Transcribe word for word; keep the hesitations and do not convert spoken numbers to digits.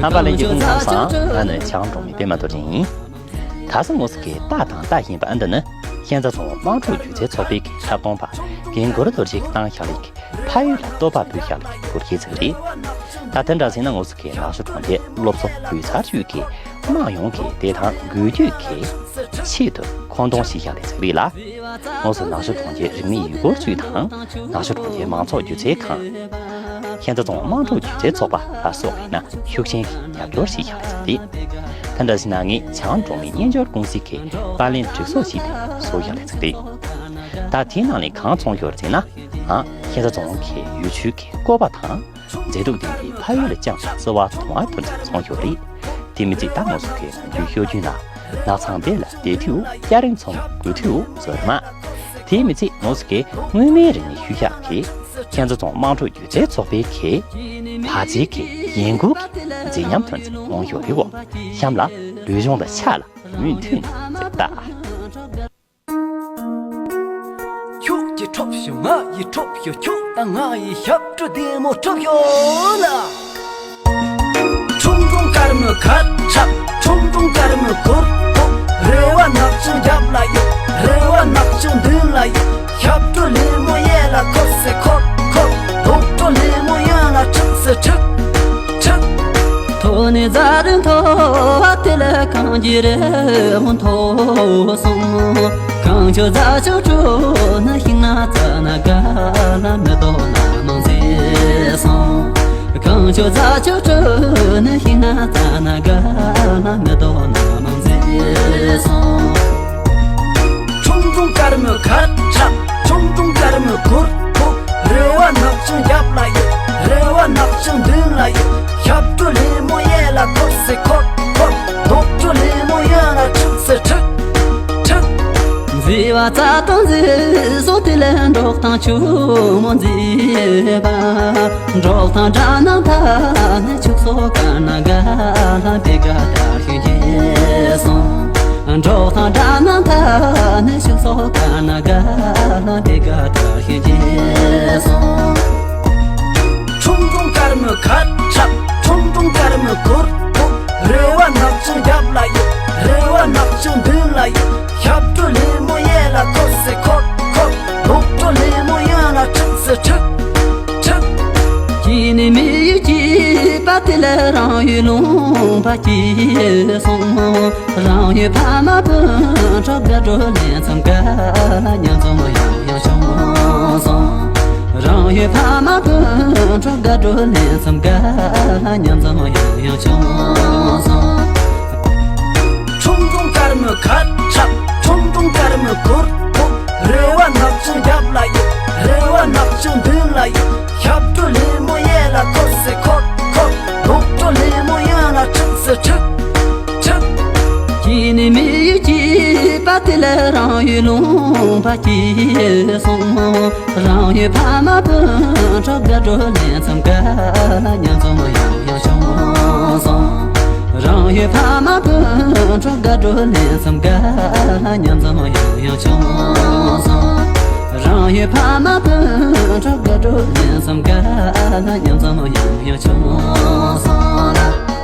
རྣམ་པ་ལྷན་རྒྱས་སྐུ་ཁམས་བཟང་། ང་ནི་བྱང་འབྲོག་མི་པད་མ་རྡོ་རྗེ་ཡིན། ད་གཟོད་ངོ་སོ་གི་ལྟ་དང་ལྟ་བཞིན་པ་ཨ་འདི་ནི་ཁྱད་མཚར་རྫོང་དམངས་ཁྲོད་སྒྱུ་རྩལ་ཚོགས་པའི་གི་ཁྱབ་ཁོངས་པ་རྒན་གུ་རུ་རྡོ་རྗེ་གིས་བཏང་བཞག་ལས་ཀྱི་ཕ་ཡུལ་ལ་བསྟོད་པ་འབུལ་བཞག་ལས་ཀྱི་སྐོར་གྱི་ཚིག་རེད། ད་དེ་འདྲ་ཟིན་ན་ངོ་སོ་གི་ནག་ཆུ་གྲོང་ཁྱེར་སློབ་གསོ་སྤུས་ཚར་ཅུས་ཀྱི་དམངས་ཡོངས་ཀྱི་བདེ་ཐང་འགུལ་སྐྱོད་ཀྱི་ཆེད་དུ་ཁོང་དོང་ཞིག་བཞག་ལས་ཚིག་རེད་ལ། ངོ་སོ་ནག་ཆུ་གྲོང་ཁྱེར་རིག་གནས་ཡུལ་སྐོར་ཅུས་དང་ནག་ཆུ་གྲོང་ཁྱེར་མང་ཚོགས་སྒྱུ་རྩལ་ཁང་། ཁྱད་མཚར་རྫོང་དམངས་ཁྲོད་སྒྱུ་རྩལ་ཚོགས་པ་ལ་སོགས་ཡིན་ན་ཤུགས་ཆེན་གྱི་རྒྱབ་སྐྱོར་ཞིག་བཞག་ལས་ཚིག་རེད། དེ་འདྲ་ཟིན་ན་ངས་བྱང་འབྲོག་མི་གཉེན་སྦྱོར་ཀུང་སི་གི་པར་ལེན་སྒྲིག་གསོ་ཞིག་དེ་བཟོ་བཞག་ལས་ཚིག་རེད། ད་དེའི་ནང་ནས་གང་ཚོང་ཤོར་ཟིན་ན། ཨང་། ཁྱད་མཚར་རྫོང་གི་ཡུལ་ཆོས་ཀྱི་བཀོད་པ་དང་། མཛེས་སྡུག་ལྡན་པའི་ཕ་ཡུལ་ལ་བཅངས་པའི་བརྩེ་བ་དུང་བ་ཐོན་ཚེ་ཚོང་ཤོར་རེད། དེ་མི་ཚད་ད་ངོ་སོ་གི་ནམ་རྒྱུན་ཤོད་རྒྱུན་ལ་ནགས་ཚང་དེ་ལ་བསྡད་དུས་སྐྱ་རེངས་ཚོང་དགོས་དུས་བཟོ་རེད་མ། དེ་མི་ཚད་ངོ་སོ་གི་སྔོན་མའི་རིག་གནས་ཤུལ་བཞག་གི་ཁྱད་མཚར་རྫོང་དམངས་ཁྲོད་སྒྱུ་རྩལ་ཚོགས་པའི་གི་བ་ཚིག་གི་ཡིན་གུ་གི་མཛེས་ཉམས་ཐོན་ཚེ་ཚོང་ཤོར་རེད་འོ། གཤམ་ལ་ལུས་སྦྱོང་དང་ཕྱག་ལ་མུ་མཐུད་ནས་ཟེར་ད། ཁྱོད་ཀྱིས་ཁྲོབ་ཤོག་ང་ཡིས་ཁྲོབ་ཤོག་ཁྱོད་དང་ང་ཡིས་ཞབས་བྲོ་བདེ་མོ་ཁྲོབ་ཤོག་ལ། ཁྲུང་ཁྲུང་དཀར་མོའི་ཁ་ཁྲབ། ཁྲུང་ཁྲུང་དཀར་མོའི་གུར་ཕུབ། རེ་བ་ནག་ཆུང་རྒྱབ་ལ་ཡོད། རེ་བ་ནག་ཆུང་མདུན་ལ་ཡོད། ཞབས་བྲོ་ལེབ་མོ་གཡས་ལ་འཁོར་སེ་འཁོར་འཁོར། རྡོག་བྲོ་ལེབ་མོ་གཡོན་ལ་འཁྲིག་སེ་འཁྲིག་འཁྲིག། ཐོ་ནི་རྫ་རི་མཐོ་བ་དེ་ལ་གངས་ཀྱི་རི་བོ་མཐོ་སོང་། གངས་ཆུ་རྫ་ཆུ་དྲུག་ནི་ཤིང་ནགས་རྩ་ན་ག་ལ་མེ་ཏོག་སྣ་མང་མཛེས་སོང་། གངས་ཆུ་རྫ་ཆུ་དྲུག་ནི་ཤིང་ནགས་རྩ་ན་ག་ལ་མེ་ཏོག་སྣ་མང་མཛེས་སོང་། ཁྲུང་ཁྲུང་དཀར་མོའི་ཁ་ཁྲབ། ཁྲུང་ཁྲུང་དཀར་མོའི་གུར་ཕུབ། རེ་བ་ནག་ཆུང་རྒྱབ་ལ་ཡོད། རེ་བ་ནག་ཆུང་མདུན་ལ་ཡོད། ཞབས་བྲོ་ལེབ་མོ་གཡས་ལ་འཁོར་སེ་འཁོར་འཁོར། རྡོག་བྲོ་ལེབ་མོ་གཡོན་ལ་འཁྲིག་སེ་འཁྲིག་འཁྲིག། མཛེས་པ་རྩྭ་ཐང་མཛེས་སོང་། དེ་ལས་འབྲོག་ཐང་ཆུ་མོ་མཛེས་པ། འབྲོག་ཐང་སྦྲ་ནག་མཐའ་ནས་ཕྱུགས་ཟོག་དཀར་ནག་ག་ལ་བེ་ག་དར་ཤིང་རྒྱས་སོང་། འབྲོག་ཐང་སྦྲ་ནག་མཐའ་ནས་ཕྱུགས་ཟོག་དཀར་ནག་ག་ལ་བེ་ག་དར་ཤིང་རྒྱས་སོང་། ཁྲུང་ཁྲུང་དཀར་མོའི་ཁ་ཁྲབ། ཁྲུང་ཁྲུང་དཀར་མོའི་གུར་ཕུབ། རེ་བ་ནག་ཆུང་རྒྱབ་ལ་ཡོད། རེ་བ་ནག་ཆུང་མདུན་ལ་ཡོད། ཞབས་བྲོ་ལེབ་མོ་གཡས་ལ་འཁོར་སེ་འཁོར་འཁོར། རྡོག་བྲོ་ལེབ་མོ་གཡོན་ལ་འཁྲིག་སེ་འཁྲིག་འཁྲིག། སྐྱེས་ནས་མི་ཡུལ་སྐྱིད་པ་དེ་ལ་རང་ཡུལ་ལུང་པ་སྐྱིད་སོང་། རང་ཡུལ་ཕ་མ་སྤུན་གྲོགས་དགའ་སྤྲོ་ལེན་མཚམས་ག་ལ་མཉམ་འཛོམས་ཡང་ཡང་བྱུང་སོང་། རང་ཡུལ་ཕ་མ་སྤུན་གྲོགས་དགའ་སྤྲོ་ལེན་མཚམས་ག་ལ་མཉམ་འཛོམས་ཡང་ཡང་བྱུང་སོང་། ཁྲུང་ཁྲུང་དཀར་མོའི་ཁ་ཁྲབ། ཁྲུང་ཁྲུང་དཀར་མོའི་གུར་ཕུབ། རེ་བ་ནག་ཆུང་རྒྱབ་ལ་ཡོད། རེ་བ་ནག་ཆུང་མདུན་ལ་ཡོད། ཞབས་བྲོ་ལེབ་མོ་གཡས་ལ་འཁོར་སེ་འཁོར་འཁོར། རྡོག་བྲོ་ལེབ་མོ་གཡོན་ལ་འཁྲིག་སེ་འཁྲིག་འཁྲིག། སྐྱེས་ནས་མི་ཡུལ་སྐྱིད་པ་དེ་ལ་རང་ཡུལ་ལུང་པ་སྐྱིད་སོང་། རང་ཡུལ་ཕ་མ་སྤུན་གྲོགས་དགའ་སྤྲོ་ལེན་མཚམས་ག་ལ་མཉམ་འཛོམས་ཡང་ཡང་བྱུང་སོང་། རང་ཡུལ་ཕ་མ་སྤུན་གྲོགས་དགའ་སྤྲོ་ལེན་མཚམས་ག་ལ་མཉམ་འཛོམས་ཡང་ཡང་བྱུང་སོང་། རང་ཡུལ་ཕ་མ་སྤུན་གྲོགས་དགའ་སྤྲོ་ལེན་མཚམས་ག་ལ་མཉམ་འཛོམས་ཡང་ཡང་བྱུང་སོང་ལ།